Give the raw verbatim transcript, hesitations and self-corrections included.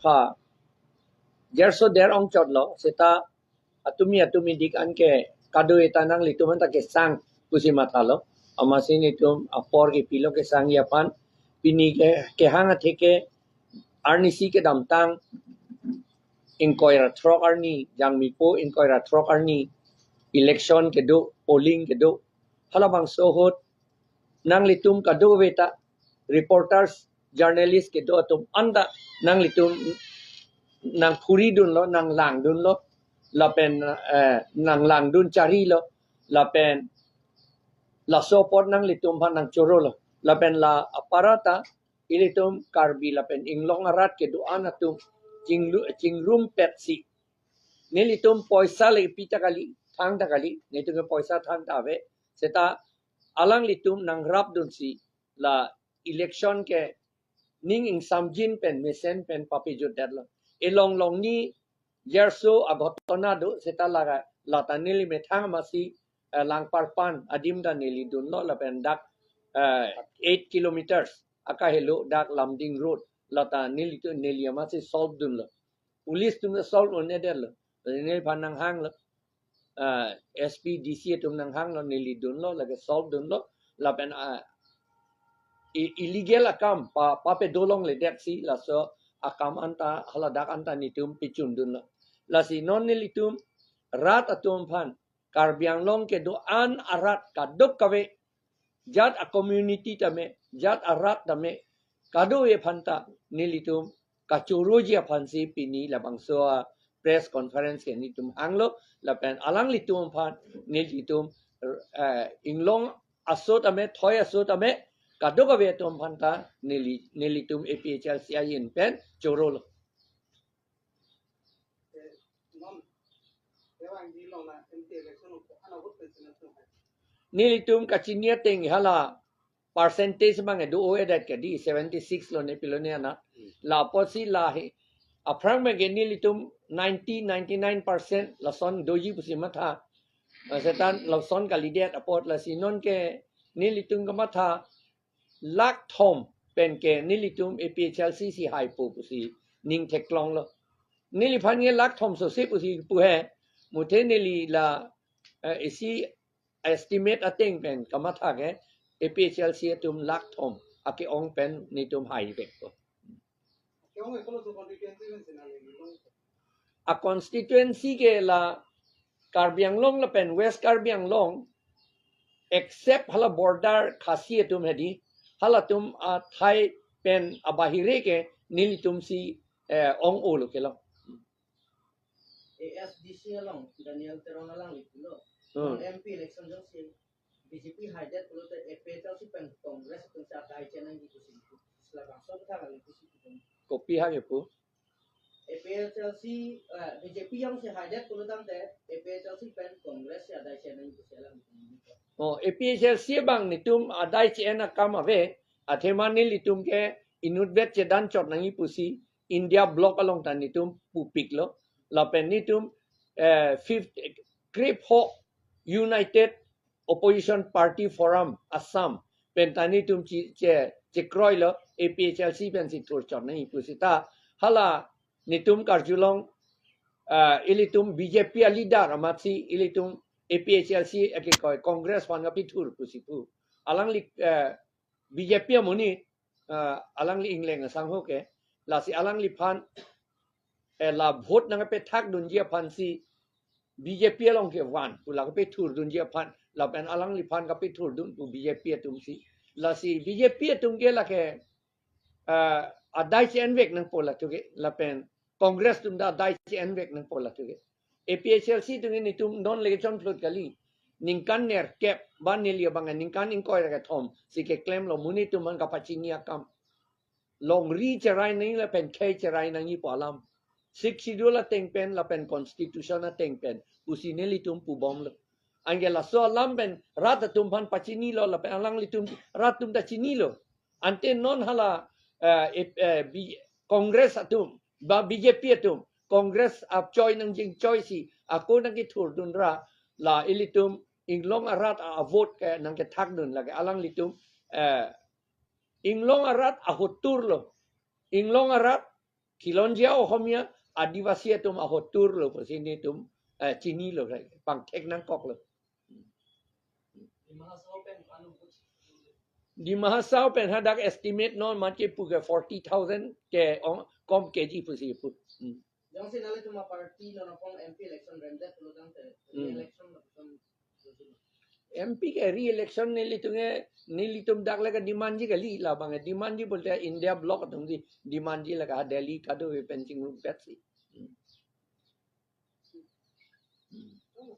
pha, jerso der ongchotlo, seta atumi atumi dik anke kado-eta nanglitum anta kesang pusi mathalo. Amatsi nelitum apor kepilo kesangji aphan. Pini ke kehang atheke arnisi kedamtang ingkoi ra throk arni, Jangmipo ingkoi ra throk arni election kedo, polling kedo. Halabangso ahut nanglitum kadokave ta, reporters, journalist kedo atum anta nanglitum nangphuridunlo, nanglangdunlo, lapen, eh, nanglangdun charilo, lapen laso apot nanglitum aphan nangchorolo, lapen la aparata ilitum Karbi lapen inglong arat kedo-an atum chinglu-, chingrumpetsi nelitum poisa le pi ta kali, thang ta kali, nelitum ke poisa thang ta ave, seta alanglitum nangrapdunsi la election ke ning ingsamjin pen mesen pen papejutdetlo. Elong longni jerso aghotona do, seta laga lata neli methang amatsi, eh, Langparpan adim ta neli dunlo, lapen dak, eh, eight kilometers akahelo dak Lumding Road, lata neli tu neli amatsi solve dunlo. Police atum ta solve un-edetlo. Neliphan nanghanglo. Ah, S P, D C atum nanghanglo, neli dunlo, lake solve dunlo. Lapen, ah, i-, illegal akam pa, papedo longledetsi laso akam anta, haladak anta nelitum pechundunlo. Lasi non nelitum rat atum aphan, Karbi Anglong kedo-an arat kadokave, jat a-community tame, jat arat tame, kadokave aphanta nelitum kachoroji aphansi pini labangso a-press conference ke nelitum hanglo, lapen alanglitum aphan nelitum, eh, inglong aso tame, thoi aso tame, kadokave atum aphanta neli, nelitum A P H L C ahin pen chorolo. Nelitum kachini ateng hala percentage abang do-o-edet ke di, seventy six lo ne pilo ne ana. Hmm. La apotsi la he, aphrang abang ke nelitum ninety, ninety nine percent lason doji pusi matha. Eh, seta lason kalidet apot, lasi non ke nelitum kamatha lakh thom pen ke nelitum A P H L C si haipo pusi ning theklonglo. Neliphan ke lakh thom sose pusi pu he, muthe neli la, eh, isi estimate ateng pen kamatha ke A P H L C atum lakh thom ake-ong pen nelitum haivekpo. A-constituency ke la Karbi Anglong lapen West Karbi Anglong, except hala border Khasi atum hedi, halatum athai pen abahire ke nelitumsi, eh, ong-olo kelong. A S D C along, Daniel Teron alangli pulo. Hmm. M P election jongsi B J P haidet pulote A P H L C pen Congress atumsi adai chenangji pusi pu. Labangso aputhak kali pusi pu. Kopi hang ya pu? A P H L C, eh, B J P jongsi haidet pulotangte A P H L C pen Congress si adai chenangji pusi alam. Oh, A P H L C abang nelitum adai che-en akam ave, athema nelitum ke inutvet chedan chot nangji pusi India Bloc along ta nelitum pupiklo. Lapen nelitum, eh, fifth, krepho United Opposition Party Forum Assam pen ta nelitum che, che, chekroilo, A P H L C pensi thurchot nangji pusita. Hala nelitum karjulong, eh, ilitum B J P a-leader amatsi ilitum A P H L C akekoi Congress aphan kapethur pusi pu. Alangli, eh, B J P amonit, ah, alangli ingleng asangho ke, lasi alangliphan, eh, la vote nangpethakdunji aphansi B J P along ke van pu la kapethurdunji aphan, lapen alangliphan kapethurdun pu B J P atumsi. Lasi B J P atum ke lake, ah, adai che-envek nangpo latum ke, lapen Congress atum ta adai che-envek nangpo latum ke. A P H L C atum ke nelitum non le chonphlut kali. Ningkan nerkep, ba neli abang ningkan ingkoi ra kethom si keklemlo, monit atum aphan kapachini akam. Longri cherai nangji lapen khei cherai nangji pu alam. Sixth Schedule ateng pen lapen Constitution ateng pen pusi nelitum pubomlo. Anke laso alam pen rat atum aphan pachinilo lapen alanglitum rat atum ta chinilo. Ante non hala, eh, eh, eh, B-, Congress atum, ba B J P atum, Congress apchoi nangjinchoi si, ako nangkethurdun ra, la ilitum inglong arat a-vote ke nangkethakdun lake alanglitum, eh, inglong arat ahotur lo, inglong arat Khilonjia Ohomia, Adivasi atum ahotur lo pusi nelitum, eh, chinilo, pangthek nangkoklo. Dima Hasao pen hadak estimate non mat kepu ke forty thousand ke ong, kom keji pusi pu. Hmm. Jongsi nanglitum aparty non apong M P election remdet pulo tangte, hmm, election lapuson. M P ke re-election nelitum ke, nelitum dak le ke demand ji kali, labang ke demand ji pulote India bloc atum si demand ji, lake ha Delhi kadokave pen chingrumpet si.